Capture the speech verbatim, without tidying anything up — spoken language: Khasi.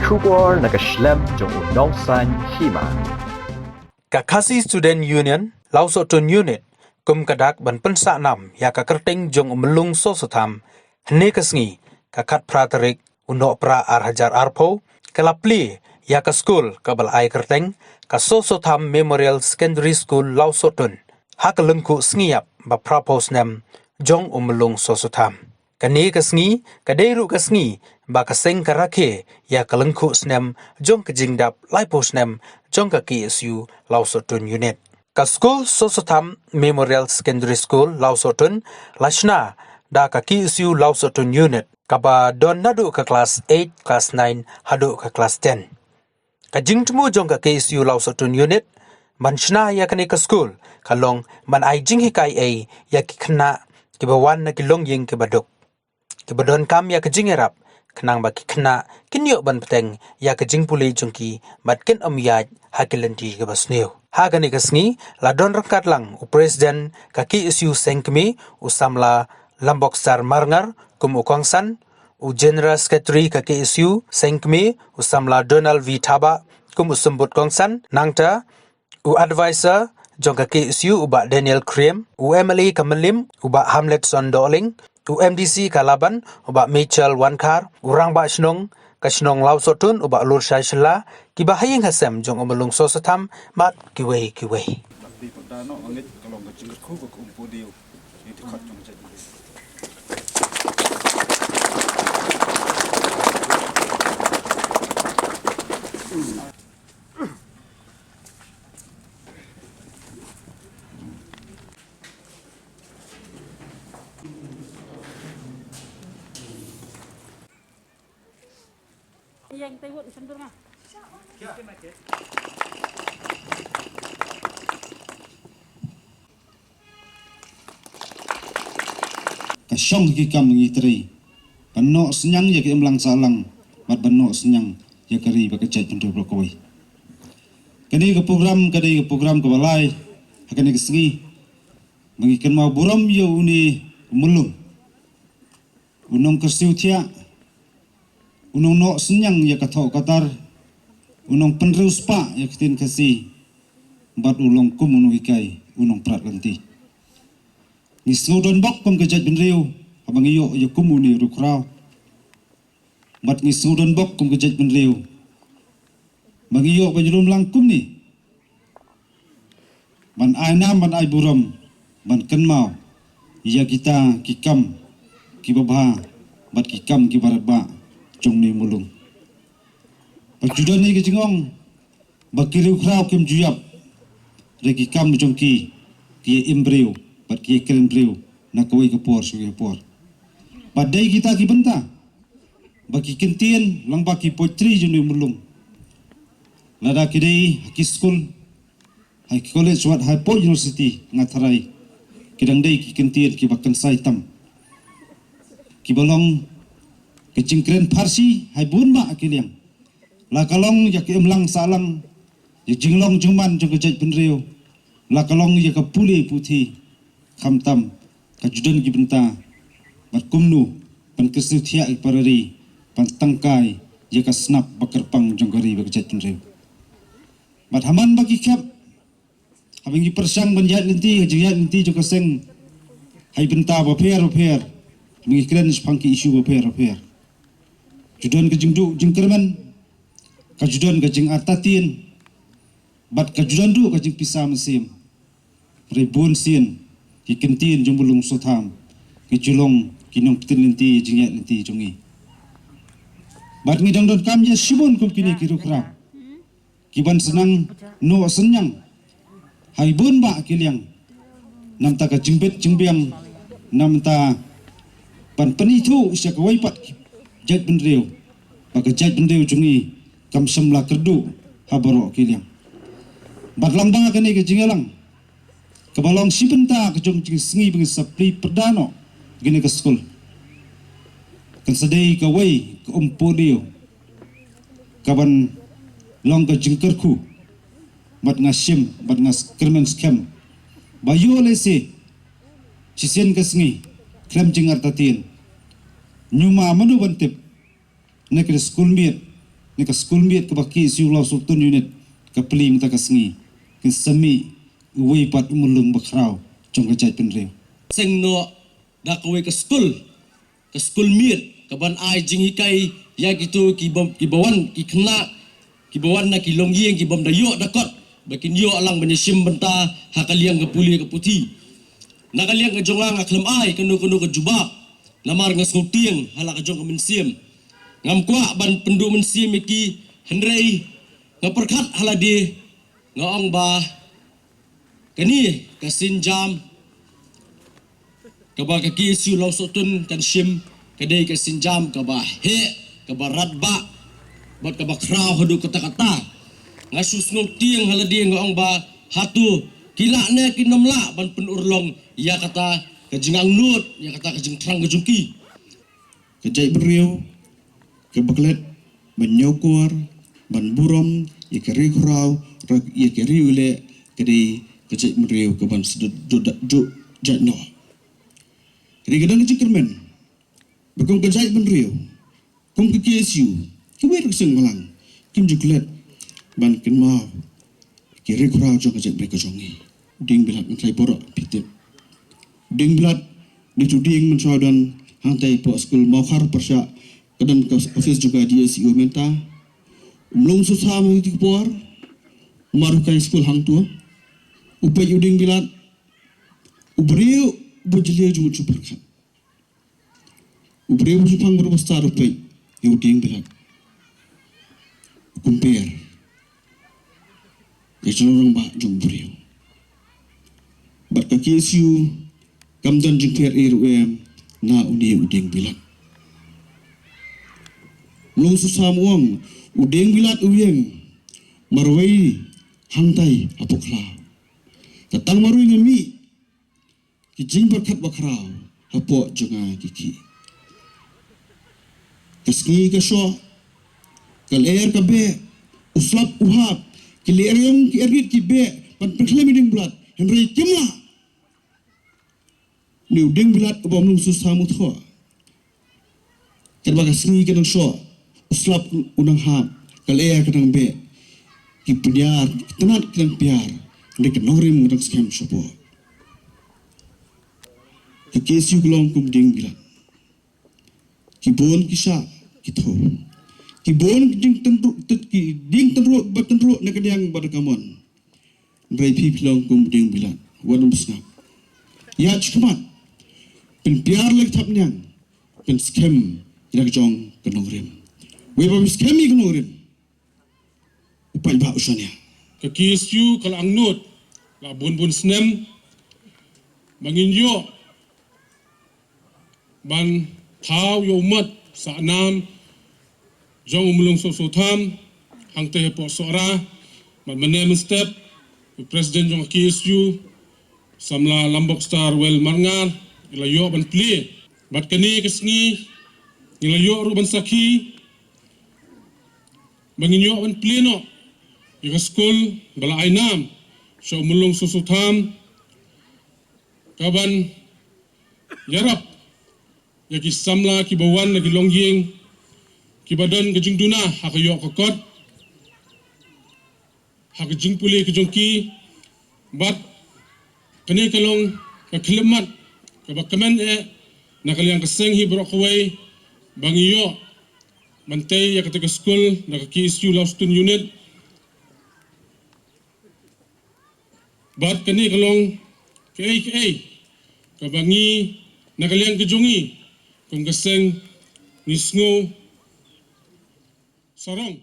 Khubor na ka shlem jong u nongsan hima. Ka Khasi Student Union Lawsohtun Unit kum ka dak ban pynsah nam ïa ka kyrteng jong u Myllung Sosotham. Hynne ka sngi, ka khatphra tarik u Nohprah ar hajar arphew, ka la plie ïa ka skul kaba la ai kyrteng ka Sosotham Memorial Secondary School Lawsohtun ha ka lyngkhuh sngi ïap ba phraphew snem jong u Myllung Sosotham. Kane ka sngi ka dei ruh ka sngi ba ka seng ka rakhe ïa ka lyngkhuh snem jong ka jingdap laiphew snem jong ka K S U Lawsohtun Unit. Ka skul Sosotham Memorial Secondary School Lawsohtun la shna da ka K S U Lawsohtun Unit, kaba don naduh ka klas eight, klas nine haduh ka klas ten. Ka jingthmu jong ka K S U Lawsohtun Unit ban shna ïa kane ka skul ka long ban ai jinghikai ei ïa ki khynnah kiba wan na ki longïing kiba duk, kiba donkam ïa ka jingïarap, khnang ba ki khynnah kin ïoh ban bteng ïa ka jingpule jong ki bad kin ym ïaid ha ki lynti kiba sniew. Ha kane ka sngi la don ryngkat lang u President ka K S U Sengkmie, u samla Lambokstar Marngar kum u kongsan, u General Secretary ka K S U Sengkmie, u samla Donald V Thabah kum u symbud kongsan, nangta u advisor jong ka K S U u Bah Daniel Kriem, u M L A ka Mylliem u Bah Hamletson Dohling, u M D C ka Laban u Bah Michael Wankhar, u rangbah shnong ka shnong Lawsohtun u Bah Lurshai Shylla, kiba ha ïing ha sem jong u Myllung Sosotham bad kiwei kiwei. Ka shong ki kam ngi trei ban noh synñiang ïa ka imlang sahlang bad ban noh synñiang ïa ka ri bad ka jaitbynriew baroh kawei. Kane ka program ka dei ka program kaba lai ha kane ka sngi ba ngi kynmaw burom ïa une u Myllung, u nongkyrsiew thiah, u nongnoh synñiang ïa ka thoh ka tar, u nongpynriewspah ïa ka ktien Khasi bad u long kum u nonghikai, u nongprat lynti. Ngi sngew donbok kum ka jaitbynriew haba ngi ïoh ïa kum une u riewkhraw. Bad ngi sngew donbok kum ka jaitbynriew ba ngi ïoh ban ïalumlang kumne ban ai nam, ban ai burom, ban kynmaw ïa kita ki kam kiba bha bad ki kam kiba radbah jong une u Myllung. Bad ju don hi ka jingong ba ki riewkhraw kim ju ïap, hynrei ki kam jong ki ki ïa im briew bad ki ïa kren briew na kawei ka por sha kawei ka por. Bad dei kita ki bynta ba ki kyntien lyngba ki poetry jong une u Myllung, lada ki dei ha ki skul, ha ki college wat ha ki university, nga tharai ki dang dei ki kyntien kiba kynsai tam, kiba long ka jingkren pharshi ha bun bah ki liang. La ka long ïa ka imlang sahlang, ïa ka jinglong jingman jong ka jaitbynriew, la ka long ïa ka pule puthi, khamtam ka ju don ki bynta bad kumno ban kyrsiew thiah ïa ki para ri, ban tangkai ïa ka snap ba kyrpang jong ka ri bad ka jaitbynriew. Bad ha man ba ki khep, haba ngi pyrshang ban ïaid lynti ha jingïaid lynti jong ka seng ha ki bynta bapher bapher, haba ngi kren shaphang ki issue bapher bapher, ju don ka jingduh jingkyrmen, ka ju don ka jingartatien, bad ka ju don ruh ka jingpisa mynsiem. Hynrei bun sien ki kyntien jong u Myllung Sosotham ki ju long ki nongpynlynti jingïaid lynti jong ngi. Bad ngi dang donkam ïa shibun kum kine ki riewkhraw kiban sa nang noh synñiang ha ki bun bah ki liang, namta ka jingbit jingbiang, namta ban pynithuh sha kawei pat ki jaitbynriew ba ka jaitbynriew jong ngi kam shym la kyrduh ha baroh ki liang. Bad lyngba kane ka jingïalang kaba long shi bynta ka jong ka jingsngi ba ngin sa plie pyrda noh kane ka skul, kan sa dei kawei ka umpohliew kaban long ka jingkyrkhu. Bad nga shim bad nga kyrmen skhem ba ïoh lehse shisien ka sngi, khlem jingartatien, ñiuma mano ban tip, na ka skul miet Na ka skul miet kaba K S U Lawsohtun Unit ka plie mynta ka sngi, kin sa mih uwei pat u mulung bakhraw jong ka jaitbynriew. Seng noh da kawei ka skul, ka skul miet, kaban ai jinghikai ïa kito kiba, kiba wan, ki khynnah kiba wan na ki longïing kibym da ïoh da kot, ba kin ïoh lang ban ïashim bynta ha ka liang ka pule ka puthi. Na ka liang ka jong nga, nga khlem ai kano kano ka jubab, namar nga sngewtieng ha la ka jong ka mynsiem. Ngam kwah ban pynduh mynsiem ïa ki, hynrei nga pyrkhat ha lade, nga ong ba kane ka sienjam kaba ka K S U Lawsohtun kan shim ka dei ka sienjam kaba heh, kaba radbah bad kaba khraw haduh katta katta. Nga shu sngewtieng ha lade, nga ong ba hato ki lah ne kin ym lah ban pynurlong ïa kata ka jingangnud, ïa kata ka jingthrang ka jong ki. Ka jaitbynriew kaba klet ban ñiewkor, ban burom ïa ka ri khraw, ïa ka ri u leh, ka dei ka jaitbynriew kaban sa dut, dut, dut jait noh. Ka dei ka dang ka jingkyrmen ba kum ka jaitbynriew, kum ka K S U, kiwei ruh ki seng bhalang kim ju klet ban kynmaw ki ri khraw jong ka jaitbynriew ka jong ngi. U dieng bilat, mynta phi tip, u dieng bilat, dei tu dieng mynshwa don hangtai hapoh skul Mawkhar, pyrshah ka don ka office jong ka D S E O mynta. U mlung susa mynta ki por, u mar u kai skul hangto, u peit u dieng bilat, u briew ba jylliew jong u shu pyrkhat. U briew u shipang briew ba star u peit ïa u dieng bilat. U compare ïa ka jingrangbah jong u briew. Bad ka K S U kam don jingpher ei ruh em na une u dieng bilat. Mlung susa u ong, u dieng bilat u ïeng marwei hangtai hapoh khlaw. Ka tang marwei nga mih ki jingpyrkhat bakhraw hapoh jong nga ki khih. Ka sngi ka shoh, ka lyer ka beh, u slap u hap, ki lyer ïong ki erngit ki beh ban pynkhlem ïa u dieng bilat, hynrei kim lah. Une u dieng bilat uba mlung susa u thoh. Katba ka sngi ka nang shoh, u slap u nang hap, ka lyer ka nang beh, ki pynïar, ki tnat ki nang pynïar, hynrei ka nongrim ka nang skhem shapoh. Ka K S U ka long kum dieng bilat. Ki bun ki shah ki thew, ki bun ki dieng tynruh, ki dieng tynruh ba tynruh na ka diang bad ka mon. Hynrei phi, phi long kum dieng bilat, wat nym sngap. Ïaid shakhmat, pynpynïar la ki thapniang, pynskhem ïa la ka jong ka nongrim. Wei ba phi skhem ïa ka nongrim, u paidbah u shaniah. Ka K S U ka la angnud la bun bun snem ba ngin ïoh ban thaw ïa u mat sah nam jong u Mlung Soso Tham hangtei hapoh Sohra. Bad mynne mynstep u president jong ka K S U, samla Lambok Star Well Marngar, i la ïoh ban plie. Bad kane ka sngi ngi la ïoh ruh ban sakhi ba ngin ïoh ban plie noh ïa ka skul ba la ai nam sha u Mlung Soso Tham, kaban ïarap ïa ki samla kiba wan na ki longïing kiba don ka jingduna ha ka ïoh ka kot, ha ka jingpule ka jong ki. Bad kane ka long ka khyllipmat kaba kmen eh na ka liang ka seng hi baroh kawei ba ngi ïoh ban tei ïa kata ka skul na ka K S U Lawsohtun Unit. Bad kane ka long kaei kaei kaba ngi na ka liang ka jong ngi kum ka seng ngi sngew sarong.